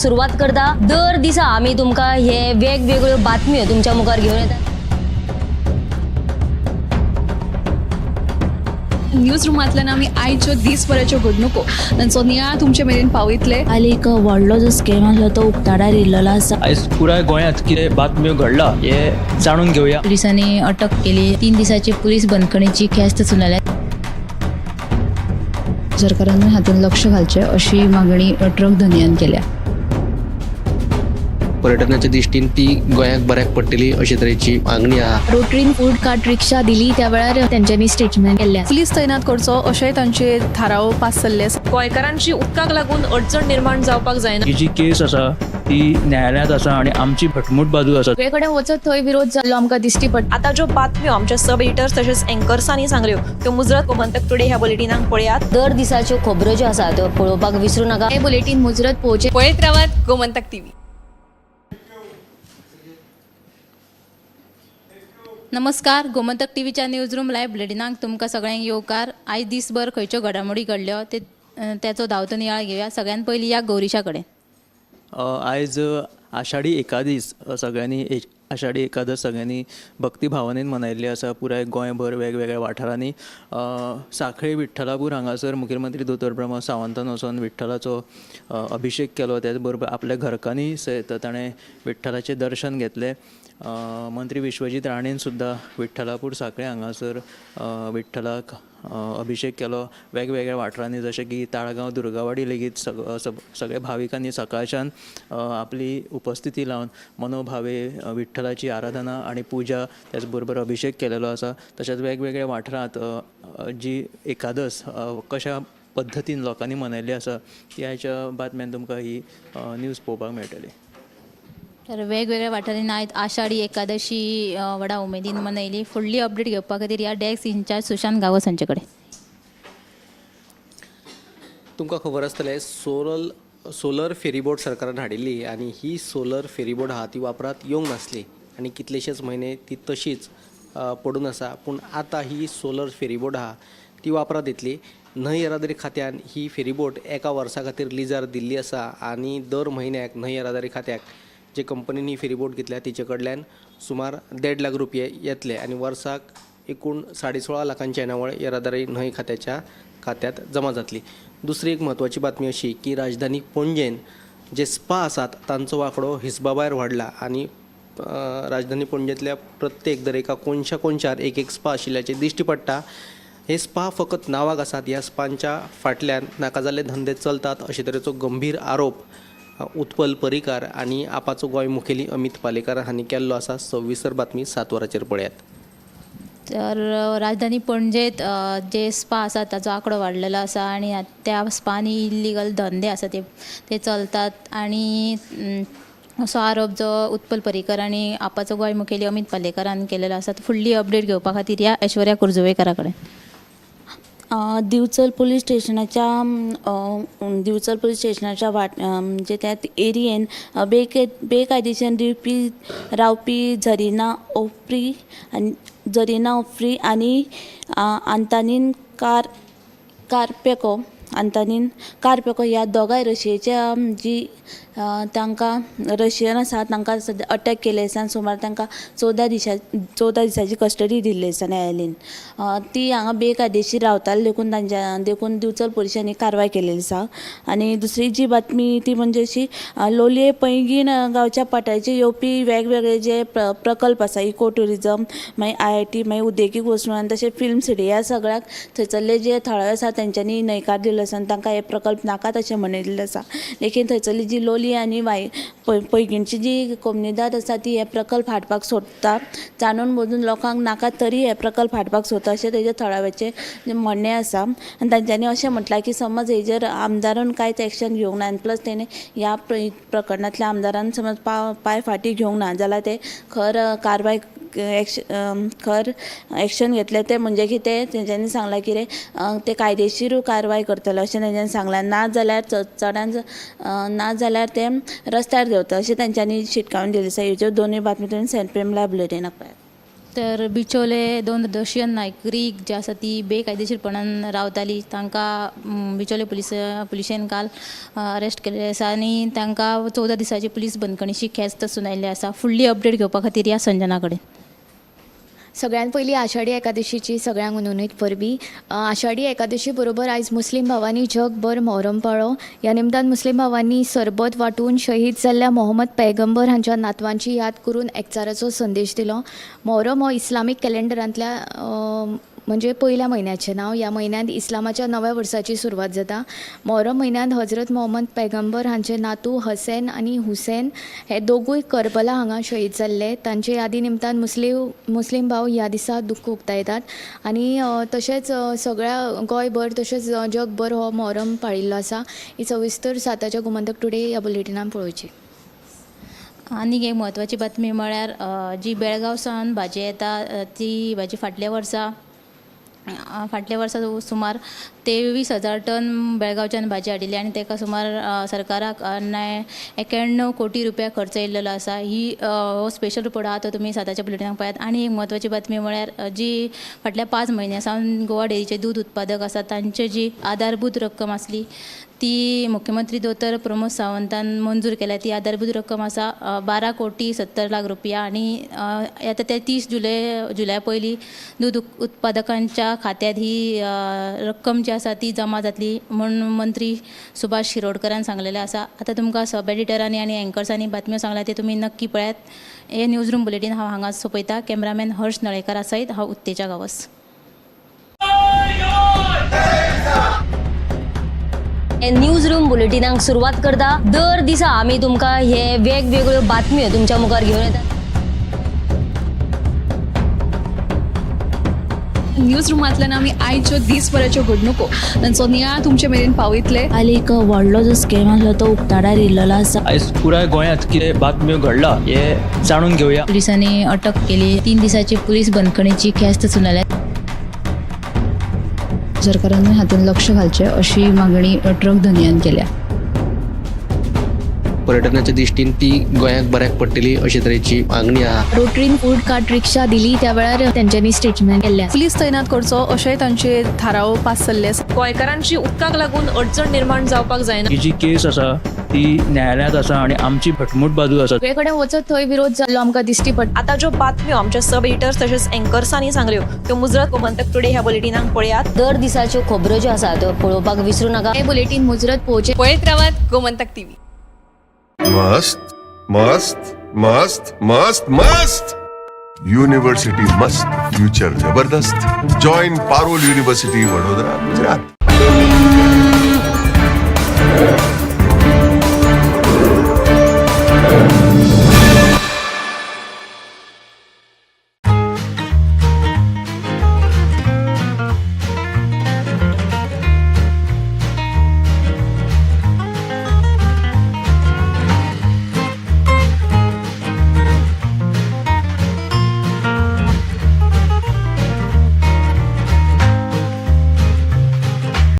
सुरवात करता. दर दिसा आमी तुमकां हे वेगवेगळ्यो बातम्यो तुमच्या मुखार घेवन येतात. न्यूज रुमांतल्यान आमी आयच्यो दीसभराच्यो घडणुको तांचो नियाळ तुमचे मेरेन पावयतले. काल एक व्हडलो जो स्कॅम आसलो तो उक्ताडार येयल्लो आसा. आयज पुराय गोंयांत कितें बातम्यो घडला हे जाणून घेवया. पोलिसांनी अटक केली. 3 दिसाची पोलीस बंदखणीची ख्यास्त सुनायल्या. सरकारान हातूंत लक्ष घालचें अशी मागणी ट्रक धनयान केल्या. पर्यटनाच्या दृश्टीन ती गोंयाक बऱ्याक पडटली अशे तरेची मागणी आहा. रोटरीन फूड कार्ट रिक्षा दिली त्या वेळार तेंच्यांनी स्टेटमेंट केल्लें. पुलीस तैनात करचो अशेंय तांचे थाराव पास जाल्ले आसा. गोंयकारांची उदकाक लागून अडचण निर्माण जावपाक जायना. ही जी केस आसा ती न्यायालयांत आसा आनी आमची घटमूट बाजू आसा. सगळे कडेन वचत थंय विरोध जाल्लो आमकां दिश्टी पडटा. आतां ज्यो बातम्यो आमच्या सब एडिटर्स तशेंच एंकर्सांनी सांगल्यो त्यो मुजरत गोमंतक टुडे ह्या बुलेटिनाक पळयात. दर दिसाच्यो खबरो ज्यो आसा त्यो पळोवपाक विसरू नाका. हे बुलेटीन मुजरत पळोवचें. पळयत रावात गोमंतक टीव्ही. नमस्कार, गोमंतक टीव्हीच्या न्यूज रूम लायव्ह बुलेटिनाक तुमकां सगळ्यांक येवकार. आयज दीसभर खंयच्यो घडामोडी घडल्यो ते त्याचो धांवतो नियाळ घेवया. सगळ्यात पयलीं या गौरीशा कडेन. आयज आषाढी एकादीस सगळ्यांनी आषाढी एकादस सगळ्यांनी भक्ती भावनेन मनयल्ली आसा. पुराय गोंयभर वेगवेगळ्या वाठारांनी सांखळे विठ्ठलापूर हांगासर मुखेलमंत्री दोतोर प्रमोद सावंतान वचोन विठ्ठलाचो अभिशेक केलो. त्याच बरोबर आपल्या घरकान्नी सयत ताणें विठ्ठलाचें दर्शन घेतलें. मंत्री विश्वजीत राणेन सुद्दां विठ्ठलापूर सांखळे हांगासर विठ्ठलाक अभिशेक केलो. वेगवेगळ्या वाठारांनी जशें की ताळगांव दुर्गावाडी लेगीत सगळ्या भाविकांनी सकाळच्यान आपली उपस्थिती लावन मनोभावे विठ्ठलाची आराधना आनी पुजा त्याच बरोबर अभिशेक केलेलो आसा. तशेंच वेगवेगळ्या वाठारांत जी एकादस कशा पद्दतीन लोकांनी मनयल्ली आसा ती आयच्या बातम्यान तुमकां ही न्यूज पळोवपाक मेळटली. तर वेगवेगळ्या वाठारांनी आयज आषाढी एकादशी व्हडा उमेदीन मनयली. फुडली अपडेट घेवपा खातीर ह्या डेस्क इन्चार्ज सुशांत गांवस हांचे कडेन. तुमकां खबर आसतलें सोलर फेरीबोट सरकारान हाडिल्ली आनी ही सोलर फेरीबोट आहा ती वापरांत येवंक नासली आनी कितलेशेच म्हयने ती तशीच पडून आसा. पूण आतां ही सोलर फेरीबोट आहा ती वापरांत येतली. न्हंय येरादारी खात्यान ही फेरीबोट एका वर्सा खातीर लिजार दिल्ली आसा आनी दर म्हयन्याक न्हंय येरादारी खात्याक जे कंपनीन ही फेरीबोट घेतल्या तिचे कडल्यान सुमार 1.5 लाख रुपये येतले आनी वर्साक एकूण 16.5 लाखांची येणावळ येरादारी न्हंय खात्याच्या खात्यात जमा जातली. दुसरी एक म्हत्वाची बातमी अशी की राजधानी पणजेन जे स्पा आसात तांचो आंकडो हिसबा भायर वाडला आनी राजधानी पणजेंतल्या प्रत्येक दरेका कोनशा कोनशार एक एक स्पा आशिल्ल्याचें दिश्टी पडटा. हे स्पा फकत नांवाक आसात, ह्या स्पांच्या फाटल्यान नाका जाल्ले धंदे चलतात अशे तरेचो गंभीर आरोप उत्पल पर्रीकार आनी आपाचो गोंय मुखेली अमीत पालेकार हांणी केल्लो आसा. सविस्तर बातमी 7 वरांचेर पळयात. तर राजधानी पणजेत जे स्पा आसा ताचो आंकडो वाडलेलो आसा आनी त्या स्पांनी इल्लिगल धंदे आसा ते चलतात आनी असो आरोप जो उत्पल पर्रीकर आनी आपाचो गोंय मुखेली अमीत पालेकरान केलेलो आसा. फुडली अपडेट घेवपा खातीर ह्या ऐश्वर्या कुर्जुवेकरा कडेन. दिवचल पुलीस स्टेशनाच्या दिवचल पुलीस स्टेशनाच्या वाट म्हणजे त्या एरियेन बेकायदेशीर रावपी झरिना ओफ्री आनी झरिना ओफ्री आनी आंतानीन कारपेको आंतानीन कारपेको ह्या दोगांय रशियेच्या जी तांकां रशियन आसा तांकां सद्या अटॅक केल्ले आसा आनी सुमार तांकां 14 दिसाची कस्टडी दिल्ली आसा न्यायालयीन. ती हांगा बेकायदेशीर रावताली देखून तांच्या देखून दिवचल पुलिसांनी कारवाय केलेली आसा. आनी दुसरी जी बातमी ती म्हणजे अशी लोलये पैंगीण गांवच्या पाटाचेर येवपी वेगवेगळे जे प्रकल्प आसा इको ट्युरिजम मागीर IIT मागीर उद्देगीक वसणूक आनी तशें फिल्म सिटी ह्या सगळ्याक थंयसरले जे थळावे आसा तेंच्यांनी न्हयकार दिल्लो आसा आनी तांकां हे प्रकल्प नाकात अशें म्हणिल्लें आसा. लेगीन थंयसरली जी लोलये आनी पैंगीणची जी कोमुनिदाद आसा ती हे प्रकल्प हाडपाक सोदता, जाणून बुजून लोकांक नाका तरी हे प्रकल्प हाडपाक सोदता अशें तेजे थळाव्याचें म्हणणें आसा. आनी तांच्यांनी अशें म्हटलां की समज हेजेर आमदारान कांयच एक्शन घेवंक ना आनी प्लस तेणें ह्या प्रकरणांतल्या आमदारान समज पांय फाटीं घेवंक ना जाल्यार ते खर कारवाय खर एक्शन घेतले ते म्हणजे की ते तेंच्यांनी सांगलां कितें ते कायदेशीर कारवाय करतले अशें तेंच्यांनी सांगलां. ना जाल्यार चडान ना जाल्यार ते रस्त्यार देंवता अशें तेंच्यांनी शिटकावणी दिली आसा. हेच्यो दोनूय बातमी तुमी 7 PM live बुलेटिनाक पळयात. तर बिचोले दोन रशियन नागरीक जे आसा ती बेकायदेशीरपणान रावताली तांकां बिचोले पुलिशेन काल अरेस्ट केल्ले आसा आनी तांकां 14 दिसांची पुलीस बंदखणीची ख्यास्त सुनायल्ली आसा. फुडली अपडेट घेवपा खातीर या संजना कडेन. सगळ्यात पयलीं आषाढी एकादशीची सगळ्यांक हुनहुनीत परबीं. आषाढी एकादशी बरोबर आयज मुस्लीम भावांनी जगभर मोहरम पाळ्ळो. ह्या निमतान मुस्लीम भावांनी सरबत वांटून शहीद जाल्ल्या मोहम्मद पैगंबर हांच्या नातवांची याद करून एकचाराचो संदेश दिलो. मोहरम हो इस्लामीक कॅलेंडरांतल्या म्हणजे पयल्या म्हयन्याचें नांव. ह्या म्हयन्यांत इस्लामाच्या नव्या वर्साची सुरवात जाता. मोहरम म्हयन्यांत हजरत मोहम्मद पैगंबर हांचे नातू हसेन आनी हुसेन हे दोगूय करबला हांगा शहीद जाल्ले. तांचे यादी निमतान मुस्लीम भाव ह्या दिसा दुख्ख उक्तायतात आनी तशेंच सगळ्या गोंयभर तशेंच जगभर हो मोहरम पाळिल्लो आसा. ही सविस्तर साताच्या गोमंतक टुडे ह्या बुलेटिनान पळोवची. आनीक एक म्हत्वाची बातमी म्हळ्यार जी बेळगांव सावन भाजी येता ती भाजी फाटल्या वर्सा सुमार 23,000 टन बेळगांवच्यान भाजी हाडिल्ली आनी ताका सुमार सरकाराक 91 कोटी रुपया खर्च येयल्लो आसा. ही हो स्पेशल रिपोर्ट आहा तो तुमी साताच्या बुलेटिनाक पळयात. आनी एक म्हत्वाची बातमी म्हळ्यार जी फाटल्या 5 म्हयन्यां सावन गोवा डेअरीचे दूद उत्पादक आसा तांची जी आधारभूत रक्कम आसली ती मुख्यमंत्री दोतोर प्रमोद सावंतान मंजूर केल्या. ती आधारभूत रक्कम आसा 12 कोटी 70 लाख रुपया आनी आतां ते 30 जुलया पयलीं दूद उत्पादकांच्या खात्यात ही रक्कम जी आसा ती जमा जातली म्हूण मंत्री सुभाष शिरोडकरान सांगलेलें आसा. आतां तुमकां सब एडिटरांनी आनी एंकर्सांनी बातम्यो सांगल्या ते तुमी नक्की पळयात. हे न्यूज रूम बुलेटीन हांव हांगा सोंपयता. कॅमेरामॅन हर्ष नळेकरा सयत हांव उत्तेजा गांवस. न्यूज रूम बुलेटिनाक सुरवात करता. दर दिसा आमी तुमकां हे वेगवेगळ्यो बातम्यो तुमच्या मुखार घेवन येतात. न्यूज रुमांतल्यान आमी आयच्यो दीसभराच्यो घडणुको तांचो नियाळ तुमचे मेरेन पावयतले. काल एक व्हडलो जो स्कॅम आसलो तो उक्ताडार येयल्लो आसा. आयज पुराय गोंयांत कितें बातम्यो घडला हें जाणून घेवया. पुलिसांनी अटक केली. 3 दिसांची पुलीस बंदखणीची ख्यास्त सुनायल्या. सरकारान हातूंत लक्ष घालचें अशी मागणी ट्रक धनयान केल्या. पर्यटनाच्या दृश्टीन ती गोंयाक बऱ्याक पडटली अशे तरेची मागणी आहा. रोटरीन फूड कार्ट रिक्षा दिली त्या वेळार तेंच्यांनी स्टेटमेंट केल्लें आसा. पुलीस तैनात करचो अशेंय तांचे थाराव पास जाल्ले आसा. गोंयकारांची उदकाक लागून अडचण निर्माण जावपाक जायना. ही जी केस आसा ती न्यायालयांत आसा आनी आमची घटमूट बाजू आसा. सगळे कडेन वचत थंय विरोध जाल्लो आमकां दिश्टी पडटा. आतां ज्यो बातम्यो आमच्या सब एडिटर्स तशेंच एंकर्सांनी सांगल्यो त्यो मुजरत गोमंतक टुडे ह्या बुलेटिनाक पळयात. दर दिसाच्यो खबरो ज्यो आसा त्यो पळोवपाक विसरूं नाका. हें बुलेटीन मुजरत पळोवचें. पळयत रावात गोमंतक टीव्ही. मस्त मस्त मस्त मस्त मस्त यूनिवर्सिटी मस्त, फ्यूचर जबरदस्त. Join Parul university, Vadodara, Gujarat.